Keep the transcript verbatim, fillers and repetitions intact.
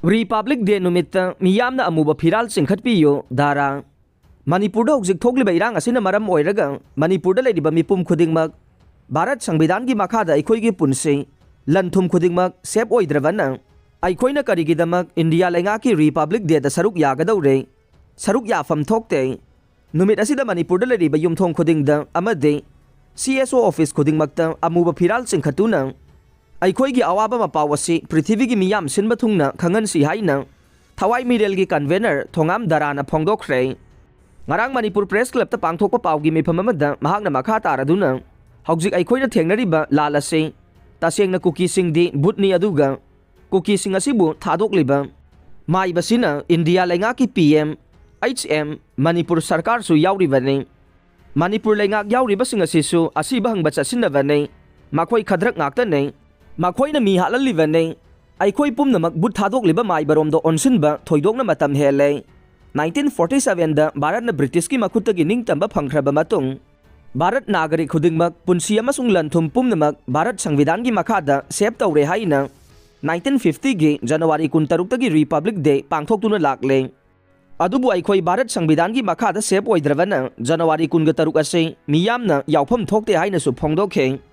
Republic day ꯅꯨꯃꯤꯠꯇ ꯃꯤꯌꯥꯝꯅ ꯑꯃꯨꯕ ꯐꯤꯔꯥꯜ ꯆꯤꯡꯈꯠꯄꯤꯌꯨ ꯙꯥꯔꯥ꯫ ꯃꯅꯤꯄꯨꯔꯗ ꯍꯧꯖꯤꯛ ꯊꯣꯛꯂꯤꯕ ꯏꯔꯥꯡ ꯑꯁꯤꯅ ꯃꯔꯝ ꯑꯣꯏꯔꯒ ꯃꯅꯤꯄꯨꯔꯗ ꯂꯩꯔꯤꯕ ꯃꯤꯄꯨꯝ ꯈꯨꯗꯤꯡꯃꯛ ꯚꯥꯔꯠ ꯁꯪꯕꯤꯙꯥꯟꯒꯤ ꯃꯈꯥꯗ ꯑꯩꯈꯣꯏꯒꯤ ꯄꯨꯟꯁꯤ, ꯂꯟ ꯊꯨꯝ ꯈꯨꯗꯤꯡꯃꯛ ꯁꯦꯞ ꯑꯣꯏꯗ꯭ꯔꯕꯅ ꯑꯩꯈꯣꯏꯅ ꯀꯔꯤꯒꯤꯗꯃꯛ ꯏꯟꯗꯤꯌꯥ ꯂꯩꯉꯥꯛꯀꯤ ꯔꯤꯄꯕ꯭ꯂꯤꯛ ꯗꯦꯗ ꯁꯔꯨꯛ ꯌꯥꯒꯗꯧꯔꯦ? ꯁꯔꯨꯛ ꯌꯥꯐꯝ ꯊꯣꯛꯇꯦ꯫ ꯅꯨꯃꯤꯠ ꯑꯁꯤꯗ ꯃꯅꯤꯄꯨꯔꯗ ꯂꯩꯔꯤꯕ ꯌꯨꯝꯊꯣꯡ ꯈꯨꯗꯤꯡꯗ ꯑꯃꯗꯤ ꯁꯤ ꯑꯦꯁ ꯑꯣ ꯑꯣꯐꯤꯁ ꯈꯨꯗꯤꯡꯃꯛꯇ ꯑꯃꯨꯕ ꯐꯤꯔꯥꯜ ꯆꯤꯡꯈꯠꯇꯨꯅ ꯑꯩꯈꯣꯏꯒꯤ ꯑꯋꯥꯕ ꯃꯄꯥꯎ ꯑꯁꯤ ꯄ꯭ꯔꯤꯊꯤꯕꯤꯒꯤ ꯃꯤꯌꯥꯝ ꯁꯤꯟꯕ ꯊꯨꯡꯅ ꯈꯪꯍꯟꯁꯤ ꯍꯥꯏꯅ ꯊꯋꯥꯏ ꯃꯤꯔꯦꯜꯒꯤ ꯀꯟꯚꯦꯅꯔ ꯊꯣꯉꯥꯝ ꯗꯔꯥꯅ ꯐꯣꯡꯗꯣꯛꯈ꯭ꯔꯦ꯫ ꯉꯔꯥꯡ ꯃꯅꯤꯄꯨꯔ ꯄ꯭ꯔꯦꯁ ꯀ꯭ꯂꯕꯇ ꯄꯥꯡꯊꯣꯛꯄ ꯄꯥꯎꯒꯤ ꯃꯤꯐꯝ ꯑꯃꯗ ꯃꯍꯥꯛꯅ ꯃꯈꯥ ꯇꯥꯔꯗꯨꯅ, ꯍꯧꯖꯤꯛ ꯑꯩꯈꯣꯏꯅ ꯊꯦꯡꯅꯔꯤꯕ ꯂꯥꯜ ꯑꯁꯤ ꯇꯁꯦꯡꯅ ꯀꯨꯀꯤꯁꯤꯡꯗꯤ ꯚꯨꯠꯅꯤ, ꯑꯗꯨꯒ ꯀꯨꯀꯤꯁꯤꯡ ꯑꯁꯤꯕꯨ ꯊꯥꯗꯣꯛꯂꯤꯕ ꯃꯥꯏꯕꯁꯤꯅ ꯏꯟꯗꯤꯌꯥ ꯂꯩꯉꯥꯛꯀꯤ P M, H M, Manipur ꯁꯔꯀꯥꯔꯁꯨ ꯌꯥꯎꯔꯤꯕꯅꯤ꯫ ꯃꯅꯤꯄꯨꯔ ꯂꯩꯉꯥꯛ ꯌꯥꯎꯔꯤꯕꯁꯤꯡ ꯑꯁꯤꯁꯨ ꯑꯁꯤꯕ ꯍꯪꯕ ꯆꯠꯁꯤꯟꯅꯕꯅꯤ꯫ ꯃꯈꯣꯏ ꯈꯗ꯭ꯔꯛ ꯉꯥꯛꯇꯅꯤ꯫ ꯃꯈꯣꯏꯅ ꯃꯤ ꯍꯥꯠꯍꯜꯂꯤꯕꯅꯤ꯫ ꯑꯩꯈꯣꯏ ꯄꯨꯝꯅꯃꯛ ꯚꯨꯠ ꯊꯥꯗꯣꯛꯂꯤꯕ ꯃꯥꯏꯕꯔꯣꯝꯗ ꯑꯣꯟꯁꯤꯟꯕ ꯊꯣꯏꯗꯣꯛꯅ ꯃꯇꯝ ꯍꯦꯜꯂꯦ꯫ ꯅꯥꯏꯟꯇꯤꯟ ꯐꯣꯔꯇꯤ ꯁꯚꯦꯟꯗ ꯚꯥꯔꯠꯅ ꯕ꯭ꯔꯤꯇꯤꯁꯀꯤ ꯃꯈꯨꯠꯇꯒꯤ ꯅꯤꯡꯇꯝꯕ ꯐꯪꯈ꯭ꯔꯕ ꯃꯇꯨꯡ, ꯚꯥꯔꯠ ꯅꯥꯒꯔꯤꯛ ꯈꯨꯗꯤꯡꯃꯛ ꯄꯨꯟꯁꯤ ꯑꯃꯁꯨꯡ ꯂꯟ ꯊꯨꯝ ꯄꯨꯝꯅꯃꯛ ꯚꯥꯔꯠ ꯁꯪꯕꯤꯙꯥꯟꯒꯤ ꯃꯈꯥꯗ ꯁꯦꯞ ꯇꯧꯔꯦ ꯍꯥꯏꯅ ꯅꯥꯏꯟꯇꯤꯟ ꯐꯤꯐꯇꯤꯒꯤ ꯖꯅꯋꯥꯔꯤ ꯀꯨꯟꯇꯔꯨꯛꯇꯒꯤ ꯔꯤꯄꯕ꯭ꯂꯤꯛ ꯗꯦ ꯄꯥꯡꯊꯣꯛꯇꯨꯅ ꯂꯥꯛꯂꯦ꯫ ꯑꯗꯨꯕꯨ ꯑꯩꯈꯣꯏ ꯚꯥꯔꯠ ꯁꯪꯕꯤꯙꯥꯟꯒꯤ ꯃꯈꯥꯗ ꯁꯦꯞ ꯑꯣꯏꯗ꯭ꯔꯕꯅ ꯖꯅꯋꯥꯔꯤ ꯀꯨꯟꯒ ꯇꯔꯨꯛ ꯑꯁꯤ ꯃꯤꯌꯥꯝꯅ ꯌꯥꯎꯐꯝ ꯊꯣꯛꯇꯦ ꯍꯥꯏꯅꯁꯨ ꯐꯣꯡꯗꯣꯛꯈꯤ꯫